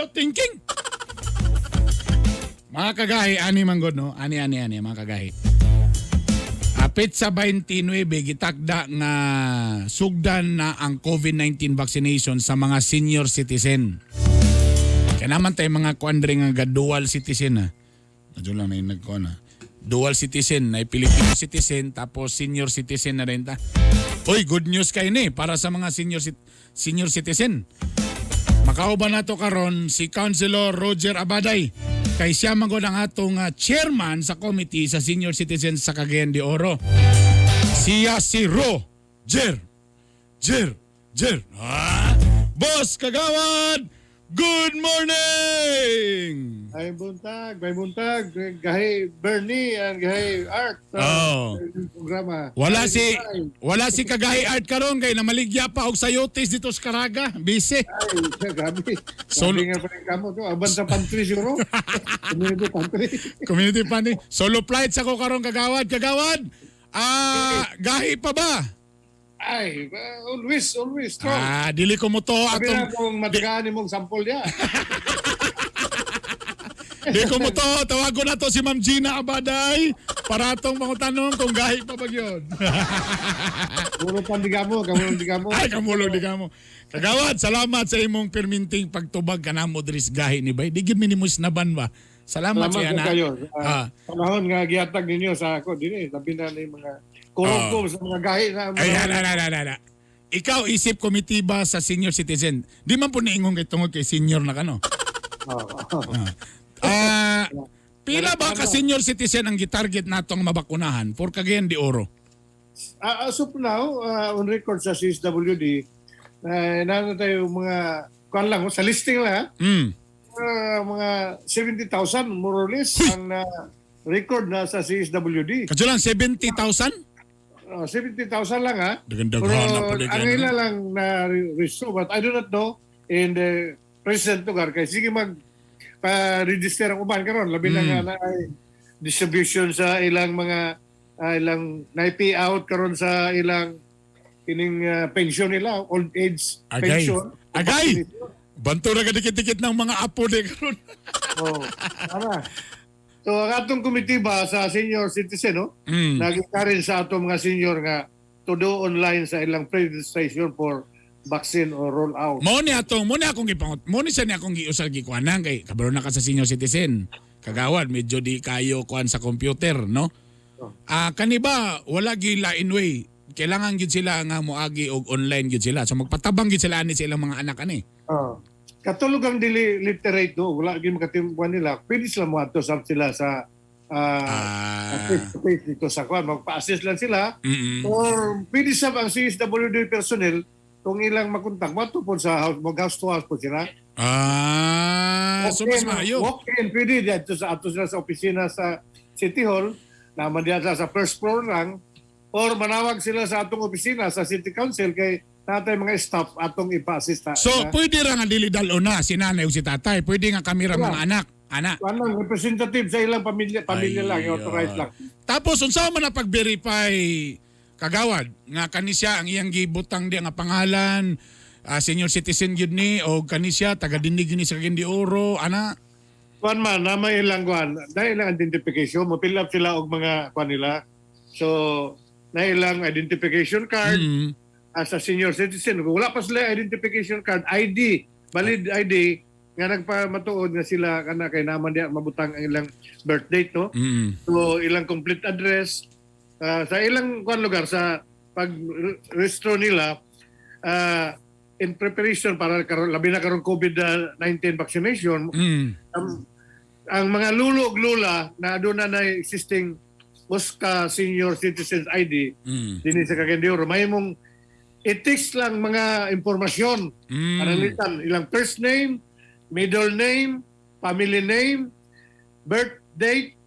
Without thinking. Mga kagahi, ani man gud, no? Ani, ani, ani, mga kagahi. Apit sa 29, gitakda nga sugdan na ang COVID-19 vaccination sa mga senior citizen. Kaya naman tayo mga kuandre nga dual citizen na. Nadyo lang na yung nagkuan na. Dual citizen, na Filipino citizen, tapos senior citizen na rin ta. Uy, good news kayo ni para sa mga senior citizen. Makauban nato karon si Councilor Roger Abaday. Kay siya man gud ang atong chairman sa committee sa senior citizens sa Cagayan de Oro. Siya si Roger. Jer. Jer. Ah! Boss Kagawad, good morning! Ay buntag, may buntag. Gahi Bernie and gahi Art sa programa. Wala Ay, si ay, wala si Kagahi Art karon kay namaligya pa og sayotes dito sa Caraga. Busy. Ay, grabe. Solo- Grabe nga pa rin kamo to. Aban sa pantry siguro. Community pantry. Community funding. Solo flight sa ko karon, Kagawad. Kagawad. Ah, gahi pa ba? Ay, always, always strong. Ah, dili ko mo to Sabi na atong kung matagaan mong sampol niya. Di ko mo to tawagon na to si Ma'am Gina Abaday para atong pangutanong kung gahi pa ba gyud. Puro pandigamo, kamulong digamo. Ay, kamulong di ka mo. Kagawad, salamat sa imong perminting pagtubag kanamo diri sa Gahi ni Bay. Di gyud mi nimo snaban ba. Salamat, Salamat sa sa na. kayo. Ah. Panahon nga gihatag ninyo sa ako din eh. Labi na na yung mga kurog ko sa mga gahi na. Mga, Ay, ala, ala, ala, ala. Ikaw isip komitiba sa senior citizen. Di man po niingon kay tungod kay senior na kano. Oh. Ah, pila ba ka senior citizen ang gitarget natong mabakunahan for Cagayan de Oro? As of now, on record sa CSWD, na tayo mga, kuan lang, sa listing lang, ha? Mga 70,000 more or less ang record na sa CSWD. Kadyo lang 70,000? 70,000 lang ha. Dagandaghan Pero na pala ang yan, ila lang na register, but I do not know in the present lugar kay sige mag pa-register ang uban karon labi na nga na ay distribution sa ilang mga ilang na-pay out karon sa ilang kining pension nila, old age Agay. pension. Agay! Banto ra ka dikit-dikit ng mga apo de karon. Oh, tama. So ang atong komitiba sa senior citizen, no? Nag-encourage sa atong mga senior nga to do online sa ilang pre-registration for vaccine or roll out. Mo ni akong gipangut. Mo ni siya ni akong giusal gikuanan kay kabalo na ka sa senior citizen. Kagawad, medyo di kayo kuan sa computer, no? Oh. Ah, kani ba wala gi lain way. Kailangan gid sila nga moagi og online gid sila. So magpatabang gid sila ani sa ilang mga anak ani. Oh. Katulog ang dili literate do, wala gyud makatimbuan nila. Pwede sila moadto sa sila sa face to face dito sa kuan, magpa-assist lang sila or pwede sa ang CSWD personnel kung ilang makontak moadto po sa house, mag house to house po sila. Ah, so mas Walk-in, maayo. Walk-in, pwede dito sa ato sila sa opisina sa City Hall, naman diyan sa first floor lang, or manawag sila sa atong opisina sa City Council kay natay mga staff atong ipa-assist. So pwede ra nga dili dal na si nanay ug si tatay. Pwede nga kami ra mga anak. Ana. Anong representative sa ilang pamilya, pamilya lang, Ay, authorized lang. Tapos unsa man na pag-verify, Kagawad, nga kani siya ang iyang gibutang di nga pangalan, senior citizen gyud ni o kani siya taga dinhi gyud ni sa Cagayan de Oro ana? Kuan man, na may ilang kuan, na ilang identification, mo fill up sila og mga kuan nila. So, na ilang identification card as a senior citizen. Kung wala pa sila identification card, ID, valid ID, nga nagpamatuod nga sila kana kay naman diya mabutang ang ilang birth date, no? So ilang complete address sa ilang kuan lugar sa pag registro nila in preparation para karon labi na karon COVID-19 vaccination, ang mga lulo ug lula na aduna na existing OSCA senior citizens ID dinhi sa Cagayan de Oro, mahimong i-text lang mga impormasyon. Pananglitan, ilang first name, middle name, family name, birth date,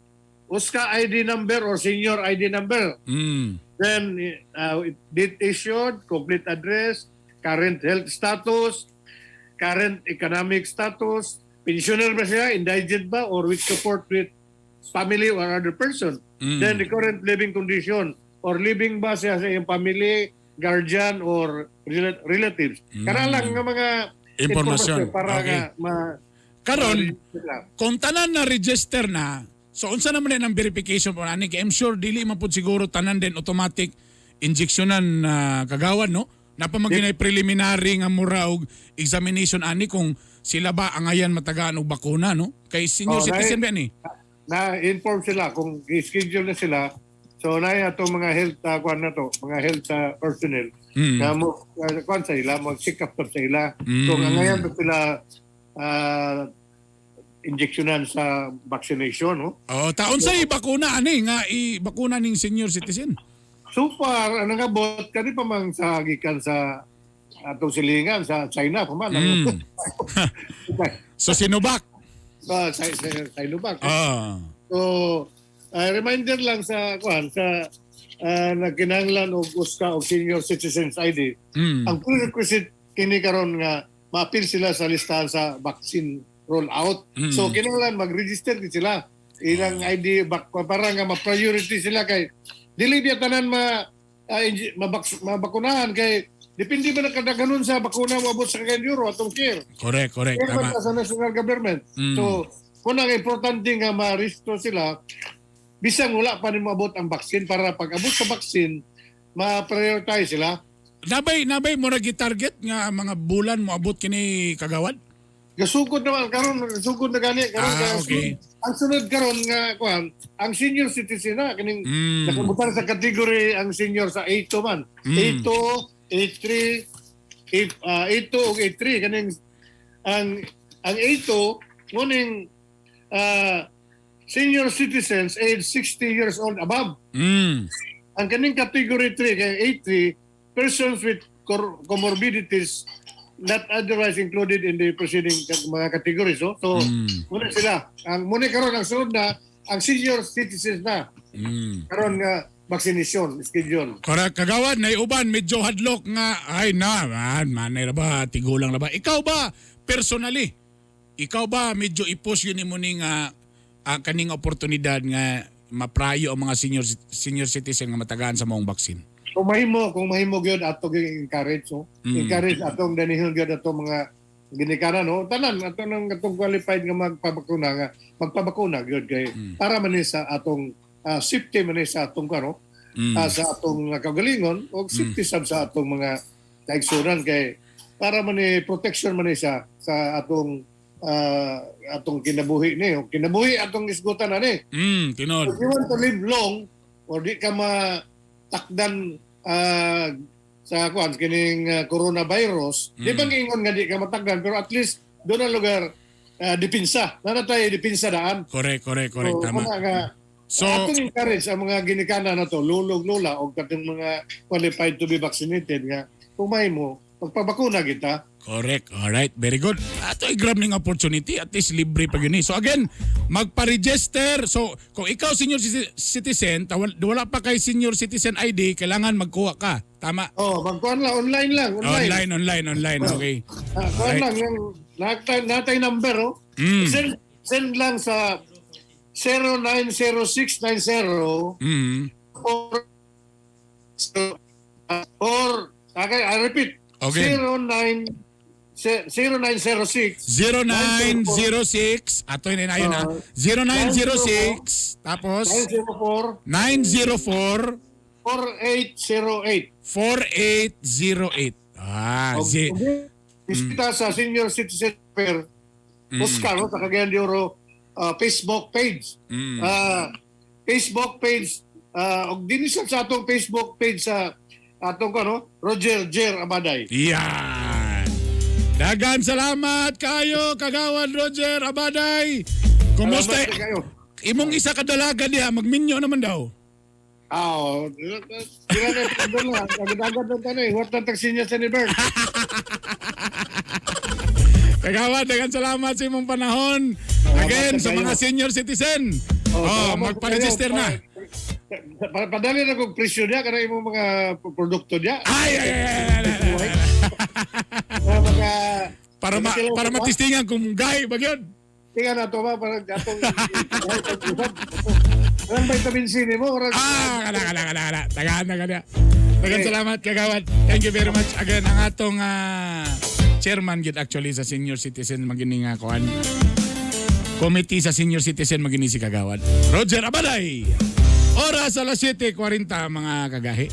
OSCA ID number or senior ID number. Then, date issued, complete address, current health status, current economic status, pensioner ba siya, indigent ba, or with support with family or other person. Then, the current living condition, or living ba siya sa iyang family, guardian, or relatives. Kana lang nga mga Impormasyon. impormasyon para nga ma Karon, Sila. kung tanan na register na, so unsa naman din ang verification po ani? Kay I'm sure dili man pud siguro tanan din automatic injectionan na, kagawad, no? Naa pa man gyuy preliminary nga mura og examination ani kung sila ba angayan matagaan og bakuna, no? Kay senior Oh, citizen ba ni? Na-inform sila kung i-schedule na sila. So na atong mga health kwan na to, mga health personnel na mo kwan sa ila, mag-check up sa ila. So ngayon ba sila injectionan sa vaccination, no? Oh, taon sa bakuna ani nga i bakuna ning senior citizen? So far, ang nangabot kani pa man sa gikan sa atong silingan sa China pa man. So Sinovac. Sa Sinovac. Ah. So, reminder lang sa kuan sa nagkinahanglan og uska og senior citizens ID. Ang prerequisite kini karon nga maapil sila sa listahan sa vaccine rollout. So kinahanglan mag-register din sila ilang ID bak para nga ma-priority sila kay dili biya tanan mabakunahan kay depende ba na kadaghanon sa bakuna moabot sa Cagayan de Oro atong care. Correct, correct. Kaya Tama. sa national government. So, kung ang importante nga ma-register sila, bisan wala pa ni maabot ang vaccine para pag abot sa vaccine, ma-prioritize sila. Nabay mo target nga mga bulan mo abot kini, kagawad? Gasugod naman karon, gasugod na gani karon. Ah, okay. Ang sunod karon nga kuan, ang senior citizen na kining nakabutan sa category ang senior sa A2 man. A2, A3, A, A2 ug A3 kaning ang A2 muning senior citizens age 60 years old above. Ang kaning category 3 kay A3, persons with comorbidities not otherwise included in the preceding mga categories. So muna sila. Ang muna karon ang sunod na ang senior citizens na karon nga vaccination schedule. Correct, kagawad, nay uban medyo hadlok nga ay na, man, manay ra ba, tigulang ra ba? Ikaw ba personally? Ikaw ba medyo i-push yun mo ni nga kaning oportunidad nga maprayo ang mga senior senior citizen nga matagaan sa maong vaccine? Kung mahimo gyud ato gyud encourage, no? Encourage atong danihon gyud atong mga ginikanan, no? Tanan ato nang atong qualified nga magpabakuna nga magpabakuna gyud kay para man ni sa atong safety man ni sa atong kano sa atong kaugalingon og safety sab sa atong mga kaigsunan kay para man ni protection man ni siya sa atong atong kinabuhi ni kinabuhi atong isgutan ani. Tinuod. If you want to live long or di ka matakdan sa kuan kining coronavirus, di ba ingon nga di ka matakdan pero at least doon ang lugar dipinsa. Naa tay dipinsa daan. Correct, correct, correct. So, Tama. muna nga, So, atong encourage ang mga ginikanan na to, lulog lola o katong mga qualified to be vaccinated nga kung mahimo magpabakuna kita. Correct. Alright. Very good. Ato i-grab ning opportunity. At least libre pa yun eh. So again, magpa-register. So kung ikaw senior citizen, wala pa kay senior citizen ID, kailangan magkuha ka. Tama? Oh, magkuan lang online lang, online. Online, online, online. Okay. Ah, kuan Alright. lang yung natay number oh. Send lang sa 090690 or okay, I repeat. 09 0906 0906. Ato yun ayun na. 0906. Tapos 904 904 4808. 4808. Ah, si Bisita sa Senior Citizen Fair Oscar no, sa Cagayan de Oro Facebook page. Facebook page og dinhi sa atong Facebook page sa atong ano Roger Jer Abaday. Yan. Dagan salamat kayo, Kagawad Roger Abaday. Kumusta? Salamat kayo. Imong isa ka dalaga diha, magminyo naman daw. Ah, oh, sila na pagdala, agad-agad na tanay, huwag na tagsinya sa ni Bert. Kagawad, dagan salamat sa imong panahon. Again, sa kayo. mga senior citizen. Oh, Salamat magpa-register kayo. na. Padali na kong presyo niya kana imong mga produkto niya. Ay, ay, ay, ay, ay, ay, ay. Mga mga Para matistingan kung gay ba yun. Tingnan na to ba para atong Anong vitamin C ni mo? Ah, kala, kala, kala, kala. Tagaan na, kala. Dagan Okay. salamat, Kagawad. Thank you very much. Again, ang atong Chairman gid actually sa senior citizen magini nga kuan. Committee sa senior citizen magini si Kagawad Roger Abaday. Oras alas 7:40, mga kagahi.